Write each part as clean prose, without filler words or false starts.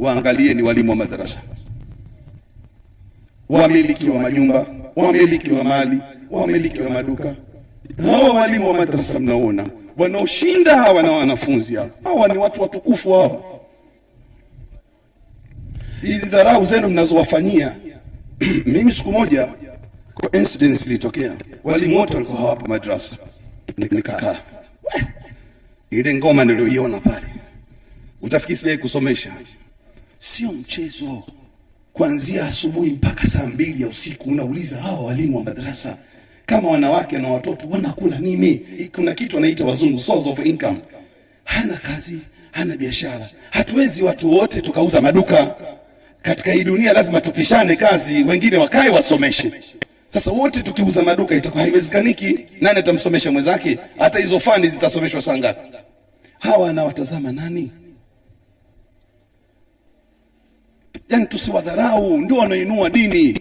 Waangalieni walimu wa madrasa, wamiliki wa majumba, wamiliki wa mali, wamiliki wa maduka. Hawa walimu wa madrasa mnaona wanaoshinda hawa na wanafunzi hawa, hawa ni watu watukufu hawa. Hizi dharau zenu mnazowafanyia mimi siku moja coincidence ilitokea, walimu wote walikuwa hawapo madrasa, nikakaa ile ngoma niliyoiona pale, utafikiri sijai kusomesha. Sio mchezo, kuanzia asubuhi mpaka saa 2 ya usiku unauliza hawa walimu wa madrasa kama wanawake na watoto wanakula nini? Kuna kitu wanaita wazungu source of income. Hana kazi, hana biashara. Hatuwezi watu wote tukauza maduka katika hii dunia, lazima tupishane kazi, wengine wakae wasomeshe. Sasa wote tukiuza maduka itakuwa haiwezekaniki. Nani atamsomesha mwenzake? Hata hizo fani zitasomeshwa saa ngapi? Hawa anawatazama nani? Yani tusiwadharau, ndio wanainua dini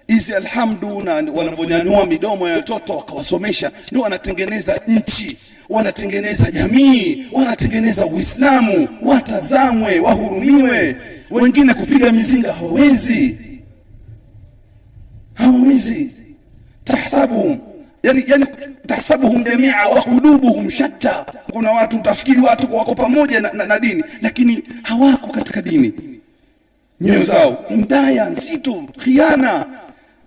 hizi. Alhamdu, na wanavyonyanyua midomo ya watoto wakawasomesha, ndio wanatengeneza nchi, wanatengeneza jamii, wanatengeneza Uislamu. Watazamwe, wahurumiwe. Wengine kupiga mizinga hawawezi, hawawezi. Tahsabuhum yani tahsabuhum jamia wa qulubuhum shatta. Kuna watu utafikiri watu wako pamoja na dini, lakini hawako katika dini. Nyoyo zao mbaya, nzito, khiana.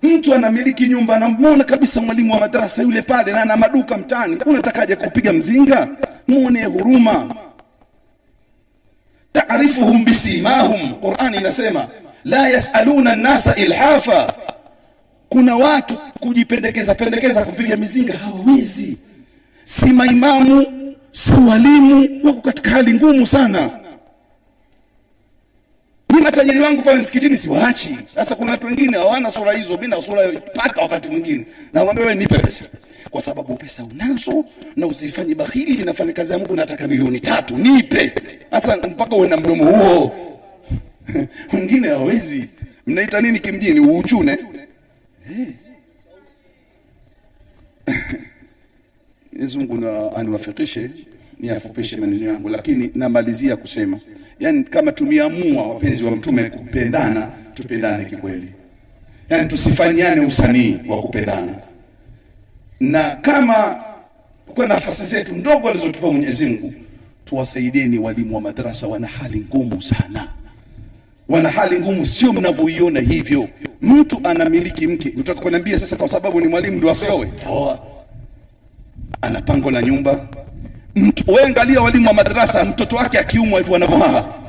Mtu anamiliki nyumba, anamuona kabisa mwalimu wa madrasa yule pale, na ana maduka mtaani, unatakaje kupiga mzinga? Muone huruma. Taarifuhum bisimahum, Qur'ani inasema la yasaluna nasa ilhafa. Kuna watu kujipendekeza pendekeza kupiga mizinga hawawezi, si maimamu si walimu, wako katika hali ngumu sana. Mimi matajiri wangu pale msikitini siwaachi. Sasa kuna watu wengine hawana sura hizo, mimi na sura paka wakati mwingine namwambia wewe nipe pesa, kwa sababu pesa unazo na usifanye bakhili. Ninafanya kazi ya Mungu, nataka milioni 3 nipe. Sasa mpaka uwe na mdomo huo wengine hawawezi. Mnaita nini kimjini? Uuchune. Hey. Mwenyezi Mungu aniwafikishe niafupishe maneno yangu, lakini namalizia kusema yani, kama tumeamua wapenzi wa Mtume kupendana, tupendane kikweli, yani tusifanyane usanii wa kupendana, na kama kwa nafasi zetu ndogo alizotupa Mwenyezi Mungu, tuwasaidieni walimu wa madrasa. Wana hali ngumu sana, wana hali ngumu, sio mnavyoiona hivyo. Mtu anamiliki mke, mtaka kuniambia sasa kwa sababu ni mwalimu ndio asioe? Oa, ana pango la nyumba. Mtu wewe, angalia walimu wa madrasa, mtoto wake akiumwa hivyo wanavyohaha.